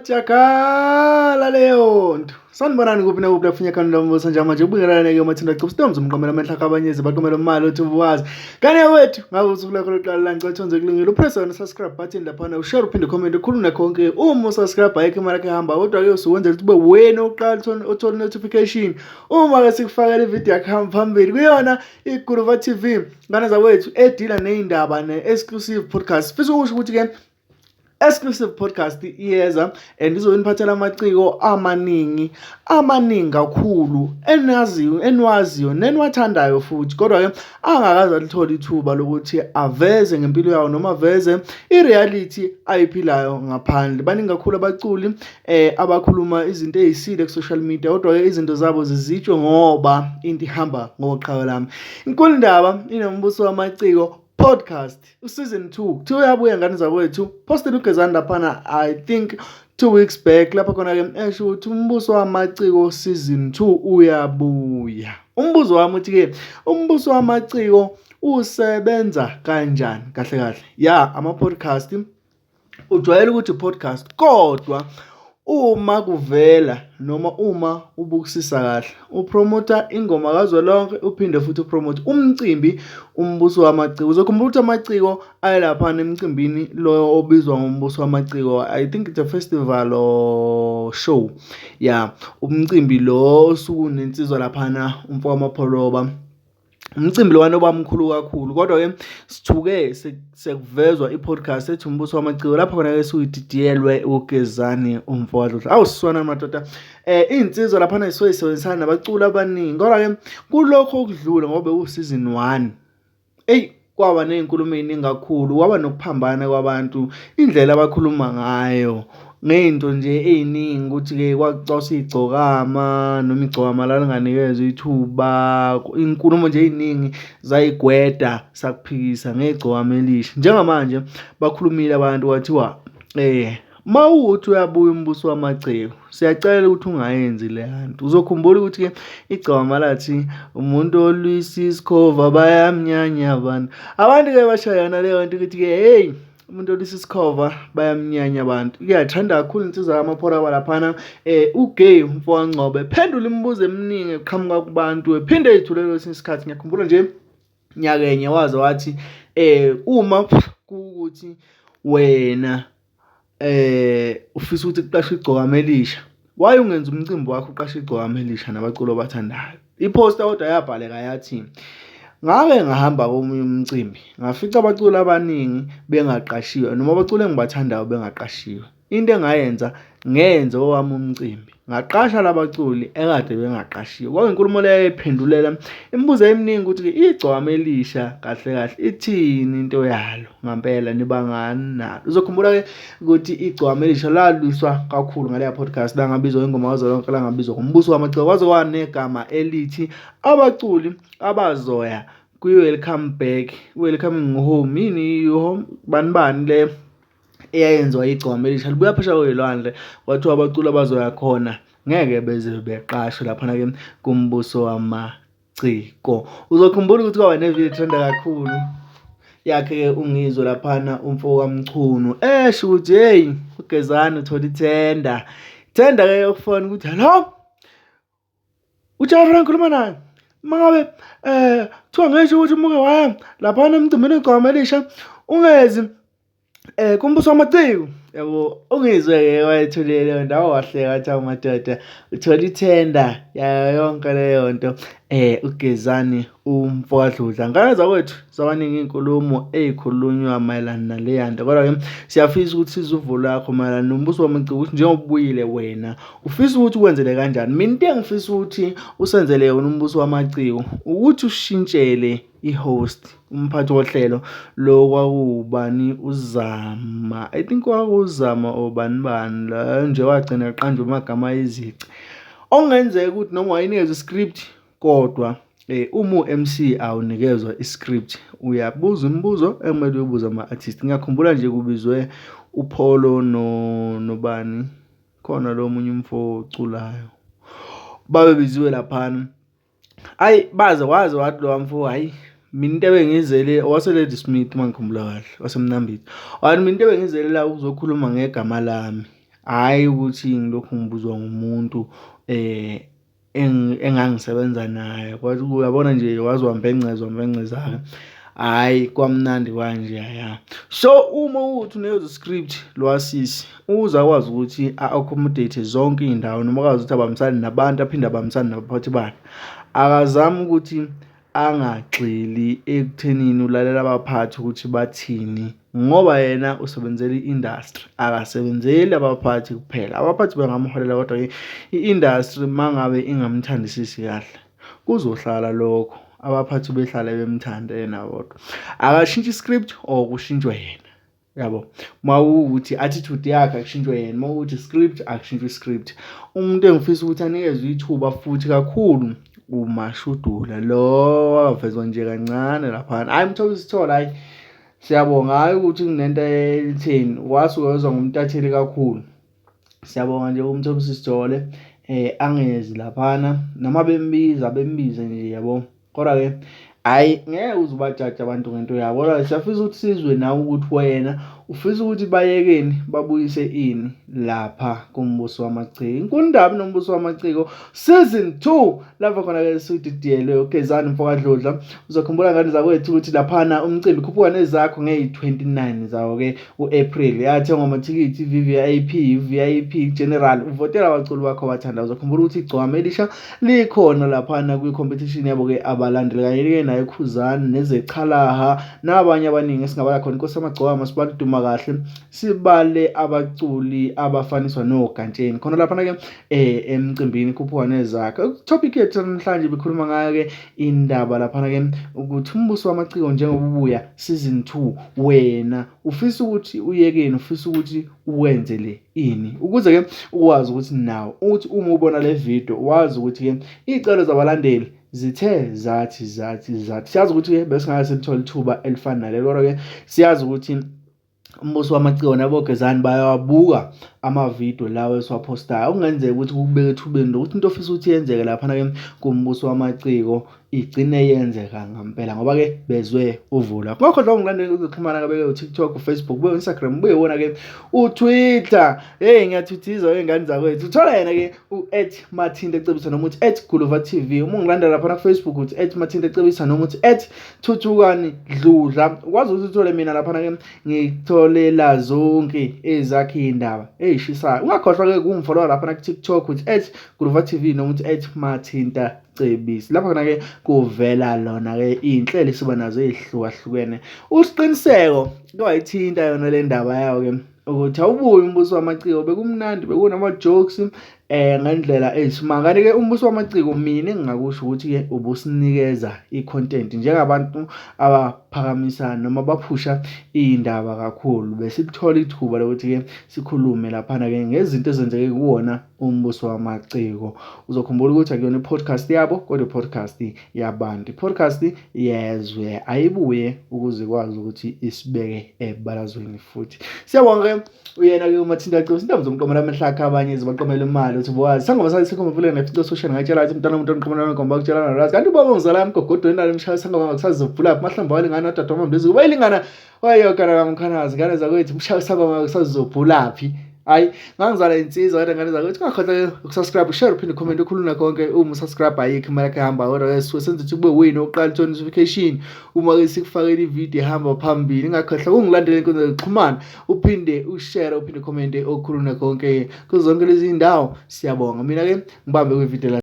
Jakala leyo nto. Sanibonani kuphi nakuphi lapho unyaka lombuso njengamanje ubingelelane ke uMathinda Gcobs Storms umqamela amehla kabanyezi baqamela imali uthi ubuwazi. Kane wethu ngabe usuku lakho lokuqala la ngicela thonze kulungile upress on subscribe button laphana ushare uphinde comment ukhulume konke uma usubscribe ayikho imali yakhe ehamba kodwa ke usukwenzela ukuthi ube wena oqala uthola notification uma ke sikufakela ivideo yakhe hamba phambili kuyona iGuruva TV ngane zakwethu edila nezindaba ne-exclusive podcast. Fisa ukusho ukuthi ke exclusive podcast iyeza and izoniphathela amaciko amaningi amaningi kakhulu enaziyo eniwaziyo neniwathandayo futhi kodwa ke angakaze alithole ithuba lokuthi aveze ngempilo yawo noma aveze i-reality ayiphilayo ngaphandle. Baningi kakhulu abaculi abakhuluma izinto ezisile ku-social media kodwa ke izinto zabo zizitshwe ngoba into ihamba ngoqhawe lami. Inkulu indaba inombuso wamaciko podcast useason 2 kuthiwa uyabuya ngane zakwethu postela uGezani laphana I think 2 weeks back lapha khona-ke esho ukuthi umbuso wamaciko season 2 uyabuya. Umbuzo wami uthi-ke umbuso wamaciko usebenza kanjani kahle kahle? Ya, ama-podcast ujwayele ukuthi podcast kodwa uma kuvela noma uma ubukisisa kahle upromota ingoma kazwelonke uphinde futhi upromote umcimbi umbuso wamaciko. Uzokhumbula ukuthi amaciko ayelaphana emcimbini lo obizwa ngombuso wamaciko. I think it's a festival or show ya umcimbi lo osukunensizwa laphana umfo wamapholoba, umcimbi lwana obamkhulu kakhulu. Kodwa-ke sithuke sekuvezwa i-podcast ethi umbuso wamaciko lapho khona-ke suyididiyelwe uGezani umfo kaDludla. Awu siswana madoda, iy'nsizwa laphana zisuke zisebenzisana nabaculi abaningi kodwa-ke kulokhu okudlule ngoba bekuwu-season 1 eyi kwaba ney'nkulumo ey'ningi kakhulu, kwaba nokuphambana kwabantu indlela abakhuluma ngayo ngey'nto nje ey'ningi ukuthi-ke kwakucwaswa igcokama noma igcokama lalinganikezwa ithuba, iy'nkulumo nje ey'ningi zayigweda sakuphikisa ngegcokama elisha. Njengamanje bakhulumile abantu kwathiwa uma uwukuthi uyabuya umbuso wamaciko siyacela ukuthi ungayenzi leya nto. Uzokhumbula ukuthi-ke igcokama lathi umuntu olwisa isikhova bayamnyanya abantu. Abantu-ke bashayana leyo nto ukuthi-ke hheyi umuntu olwisa isikhova bayamnyanya abantu. Iyathanda kakhulu insizwa kaMaphoraba laphana ugay umfo kaNgcobo ephendula imibuzo eminingi eqhamuka kubantu ephinde eyithulele kwesinye isikhathi. Ngiyakhumbula nje nyakenye waze wathi uma kuwukuthi wena ufisa ukuthi kuqashwe igcokama elisha, why ungenzi umcimbi wakho uqashe igcokama elisha nabaculi obathandayo? Iphosta kodwa yabhaleka yathi ngake ngahamba komunye umcimbi ngafica abaculi abaningi bengaqashiwe noma abaculi engibathandayo bengaqashiwe. Into engayenza ngenze owami umcimbi ngaqasha labaculi ekade bengaqashiwe. Kwakuyinkulumo leyo eyayiphendulela imibuzo eminingi ukuthi-ke igcokama elisha kahle kahle ithini into yalo ngampela nibangani nalo. Uzokhumbula-ke ukuthi igcokama elisha lalwiswa kakhulu ngaleya podcast langabizwa ingoma kazwelonke langabizwa ngombuso wamaciko kwaze kwanegama elithi abaculi abazoya kwi-welcome back, welcoming home, yini home bani bani le eyayenziwa igcokama elisha libuya phesheya kwey'lwandle kwathiwa abaculi abazoya khona ngeke beze beqashwe laphana-ke kumbuso wamaciko. Uzokhumbula ukuthi kwaba nevidiyo ethenda kakhulu yakhe-ke uNgizwe laphana umfo kaMchunu esho ukuthi hheyi uGezani uthole ithenda, ithenda-ke yokufona ukuthi hello uJeffrey ngikhuluma naye uma ngabe kuthiwa ngisho ukuthi umuke waya laphana emcimbini wegcokama elisha ungezi kumbuso wamaciko yabo. Ungizwe-ke wayethulile leyo ndawo wahleka wathi awu madoda uthola ithenda yayo yonke leyo nto uGezani umfo kaDludla. Ngane zakwethu zabaningi iy'nkulumo ey'khulunywa mayelana naleya nto kodwa-ke siyafisa ukuthi sizwe uvo lwakho mayelana nombuso wamaciko ukuthi njengoba ubuyile wena ufisa ukuthi ukwenzele kanjani. Mina into engifisa ukuthi usenzele yona umbuso wamaciko ukuthi ushintshele i-host, umphathi wohlelo lo kwakuwubani uZama, I think kwakuwuZama or bani bani la nje wagcina eqanjwa amagama ayizici. Okungenzeka ukuthi noma wayenikezwa i-script kodwa uma u-M_C awunikezwa i-script uyabuza imibuzo ekumele uyibuze ama-artist. Ngiyakhumbula nje kubizwe uPholo nobani khona lo omunye umfo oculayo, babebiziwe laphana. Hhayi baze waze wathi lowa mfo hhayi mina into ebengiyizele owase-Ladysmith uma ngikhumbula kahle waseMnambithi, wathi mina into ebengiyizele la ukuzokhuluma ngegama lami. Hhayi ukuthi ngilokhu ngibuzwa ngumuntu engangisebenza naye, kwathi uyabona nje waze wambenceza wambenceza-ke, hhayi kwamnandi kwanjeyaya. So uma kuwukuthi unikezwa i-script lo sisi ukuze akwazi ukuthi a-accommodate zonke iy'ndawo noma akwazi ukuthi abambisane nabantu aphinde abambisane nabaphathi bakhe, akazame ukuthi angagxili ekuthenini ulalela abaphathi ukuthi bathini ngoba yena usebenzela i-industry, akasebenzeli abaphathi kuphela. Abaphathi bengamholela kodwa-ke i-industry uma ngabe ingamthandisisi kahle kuzohlala lokho, abaphathi behlale bemthanda yena bodwa. Akashintshe i-script or kushintshwe yena. Yabo, uma kuwukuthi i-attitude yakhe akushintshwe yena, uma kuwukuthi i-script akushintshwe i-script. Umuntu engifisa ukuthi anikezwe ithuba futhi kakhulu uMashudula lo wavezwa nje kancane laphana. Hhayi Mthobisi Sithole hhayi siyabonga, hhayi ukuthi kunento etheni, wasuke wezwa ngumtatheli kakhulu. Siyabonga nje kuMthobisi Sithole angezi laphana noma bembiza bembize nje yabo. Kodwa-ke hhayi ngeke uze ubajaje abantu ngento yabo, kodwa siyafisa ukuthi sizwe nawe ukuthi wena ufisa ukuthi bayekeni babuyise ini lapha kuMbuso Wamaciko. Inkulu indaba noMbuso Wamaciko season 2 lapho khona-ke sudidiyelwe uGezani mfokaDludla. Uzokhumbula ngane zakwethu ukuthi laphana umcimbi khuphuka nezakho ngeyi-29 zawo-ke u-April. Yathengwa amathikithi VVIP, VIP General, uvotela abaculi bakho abathandayo. Uzokhumbula ukuthi igcwama elisha likhona laphana kwi-competition yabo-ke abalandeli kanye-ke naye Khuzani neZechalaha nabanye abaningi esingabala khona Inkosi Yamagcokama sibale uDuma kahle sibale abaculi abafaniswa noGantsheni khona laphana-ke emcimbini khuphuka nezakhe. Topic yethu namhlanje bikhuluma ngayo-ke indaba laphana-ke ukuthi umbuso wamaciko njengoba ubuya season 2 wena ufisa ukuthi uyekeni ufisa ukuthi uwenze le ini ukuze-ke ukwazi ukuthi nawe uthi uma ubona le video wazi ukuthi-ke iy'celo zabalandeli zithe zathi zathi zathi. Siyazi ukuthi-ke besingake silithole ithuba elifana nalelo kodwa-ke siyazi ukuthi umbuso wamaciko nabogezani bayawabuka amavidiyo lawo esiwaphostayo okungenzeka ukuthi kukubeke ethubeni lokuthi into ofisa ukuthi yenzeke laphana-ke kumbuso wamaciko igcine yenzeka ngampela ngoba-ke bezwe uvula. Ungakhohlwa ukungilandela kwezokuxhumana-ke beke u-TikTok, u-Facebook, buye u-Instagram, buye wona-ke u-Twitter. Hey ngiyathuthiza wey'ngane zakwethu. Uthola yena-ke u-at Mathinta Cebisa noma uthi at Guluva TV. Uma ungilandela laphana ku-Facebook uthi at Mathinta Cebisa noma uthi at Thuthukani Dludla. Ukwazi ukuthi uthole mina laphana-ke ngitholela zonke ezakhe iy'ndaba ey'shisayo. Ungakhohlwa-ke ukungifollowa laphana ku-TikTok uthi at Guluva TV noma uthi at Mathinta Cebisi. Lapha khona-ke kuvela lona-ke iy'nhlelo esiba nazo ey'hlukahlukene. Usiqiniseko kwayithinta yona le ndaba yawo-ke ukuthi awubuye umbuso wamaciko bekumnandi bekunama-jokes ngendlela eyisimanga. Kanti-ke umbuso wamaciko mina engingakusho ukuthi-ke ubusinikeza i-content njengabantu abaphakamisa noma abaphusha iy'ndaba kakhulu. Besilithola ithuba lokuthi-ke sikhulume laphana-ke ngezinto ezenzeke kuwona umbuso wamaciko. Uzokhumbula ukuthi akuyona i-podcast yabo kodwa i-podcast yabantu. I-podcast yezwe ayibuye ukuze ikwazi ukuthi isibeke ebalazweni futhi. Siyabonga ke uyena ke uMathinta Cebisa intombi zomqomela amehlo akhe abanye zibaqomela imali uthi bowazi sangoma sathi sikhomba mfuleni nefico social ngayitshela ukuthi umntana umuntu onqomela nkomba kutshelana nolwazi kanti ubaba ongizala emgogodweni nalo mshaya sangoma kusazovula mahlamba walingana odadwa mambizi kubayilingana wayogana kamkhanazi ngane zakwethu mshaya sangoma kusazobhulaphi. Hayi, ngangizala insizwa kodwa ngane zakwethu ungakhohlwa ukusubscribe, ushare uphinde ucomment ukhuluma konke. Uma usubscribe ayikho imali yakho ehamba kodwa ke sisuke senza ukuthi kube wini oqala uthola notification uma ke sikufakela ivideo ehamba phambili. Ungakhohlwa ukungilandela enkundleni zokuxhumana uphinde ushare uphinde ucomment okukhuluma konke kuzo zonke lezi zindawo. Siyabonga. Mina ke ngibambe kwivideo la.